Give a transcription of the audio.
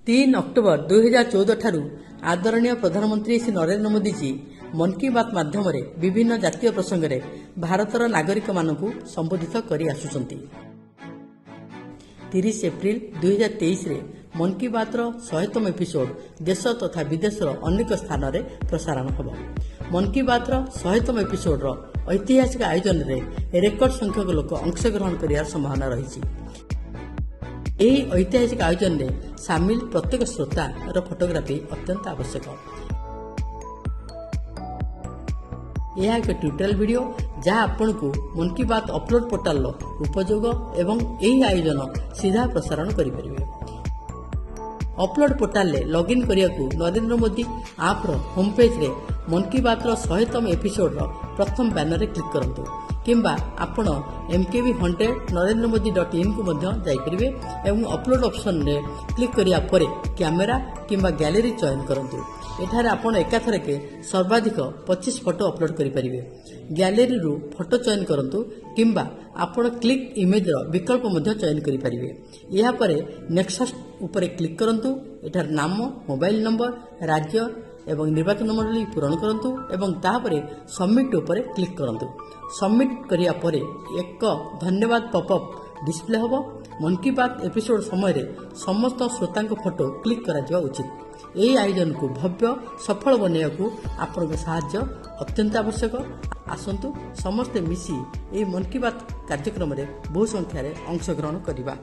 3 October 2014 ଠାରୁ ଆଦରଣୀୟ ପ୍ରଧାନମନ୍ତ୍ରୀ ଶ୍ରୀ ନରେନ୍ଦ୍ର ମୋଦିଜୀ ମନ୍ କି ବାତ୍ ମାଧ୍ୟମରେ ବିଭିନ୍ନ ଜାତୀୟ ପ୍ରସଙ୍ଗରେ ଭାରତର ନାଗରିକମାନଙ୍କୁ ସମ୍ବୋଧିତ କରି ଆସୁଛନ୍ତି। 30 ଏପ୍ରିଲ 2023ରେ ମନ୍ କି ବାତ୍ର 100ତମ ଏପିସୋଡ୍ ଦେଶ ତଥା ବିଦେଶର ଅନେକ ସ୍ଥାନରେ ପ୍ରସାରଣ ହେବ। ମନ୍ କି ବାତ୍ର 100ତମ ଏପିସୋଡ୍ର ଐତିହାସିକ ଆୟୋଜନରେ ରେକର୍ଡ ସଂଖ୍ୟକ ଲୋକ ଅଂଶଗ୍ରହଣ କରିବାର ସମ୍ଭାବନା ରହିଛି। ଏହି ଐତିହାସିକ ଆୟୋଜନରେ ସାମିଲ ପ୍ରତ୍ୟେକ ଶ୍ରୋତାର ଫଟୋଗ୍ରାଫି ଅତ୍ୟନ୍ତ ଆବଶ୍ୟକ। ଏହା ଏକ ଟ୍ୟୁଟୋରିଆଲ ଭିଡିଓ, ଯାହା ଆପଣଙ୍କୁ ମନ୍ କି ବାତ୍ ଅପଲୋଡ୍ ପୋର୍ଟାଲର ଉପଯୋଗ ଏବଂ ଏହି ଆୟୋଜନ ସିଧା ପ୍ରସାରଣ କରିପାରିବେ। ଅପଲୋଡ୍ ପୋର୍ଟାଲରେ ଲଗ୍ଇନ୍ କରିବାକୁ ନରେନ୍ଦ୍ର ମୋଦି ଆପ୍ର ହୋମ୍ ପେଜ୍ରେ ମନ୍ କି ବାତ୍ର 100ତମ ଏପିସୋଡ୍ର ପ୍ରଥମ ବ୍ୟାନରରେ କ୍ଲିକ୍ କରନ୍ତୁ କିମ୍ବା ଆପଣ mkb100 ନରେନ୍ଦ୍ର ମୋଦି.ଇନ୍କୁ ମଧ୍ୟ ଯାଇପାରିବେ ଏବଂ ଅପଲୋଡ୍ ଅପସନରେ କ୍ଲିକ୍ କରିବା ପରେ କ୍ୟାମେରା କିମ୍ବା ଗ୍ୟାଲେରୀ ଚୟନ କରନ୍ତୁ। ଏଠାରେ ଆପଣ ଏକାଥରକେ ସର୍ବାଧିକ 25 ଫଟୋ ଅପଲୋଡ୍ କରିପାରିବେ। ଗ୍ୟାଲେରୀରୁ ଫଟୋ ଚୟନ କରନ୍ତୁ କିମ୍ବା ଆପଣ କ୍ଲିକ୍ ଇମେଜ୍ର ବିକଳ୍ପ ମଧ୍ୟ ଚୟନ କରିପାରିବେ। ଏହାପରେ ନେକ୍ସଟ ଉପରେ କ୍ଲିକ୍ କରନ୍ତୁ। ଏଠାରେ ନାମ, ମୋବାଇଲ ନମ୍ବର, ରାଜ୍ୟ ଏବଂ ନିର୍ବାଚନ ମଣ୍ଡଳୀ ପୂରଣ କରନ୍ତୁ ଏବଂ ତାପରେ ସବମିଟ୍ ଉପରେ କ୍ଲିକ୍ କରନ୍ତୁ। ସବମିଟ୍ କରିବା ପରେ ଏକ ଧନ୍ୟବାଦ ପପଅପ୍ ଡିସପ୍ଲେ ହେବ। ମନ୍ କି ବାତ୍ ଏପିସୋଡ୍ ସମୟରେ ସମସ୍ତ ଶ୍ରୋତାଙ୍କ ଫଟୋ କ୍ଲିକ୍ କରାଯିବା ଉଚିତ। ଏହି ଆୟୋଜନକୁ ଭବ୍ୟ ସଫଳ ବନାଇବାକୁ ଆପଣଙ୍କ ସାହାଯ୍ୟ ଅତ୍ୟନ୍ତ ଆବଶ୍ୟକ। ଆସନ୍ତୁ, ସମସ୍ତେ ମିଶି ଏହି ମନ୍ କି ବାତ୍ କାର୍ଯ୍ୟକ୍ରମରେ ବହୁ ସଂଖ୍ୟାରେ ଅଂଶଗ୍ରହଣ କରିବା।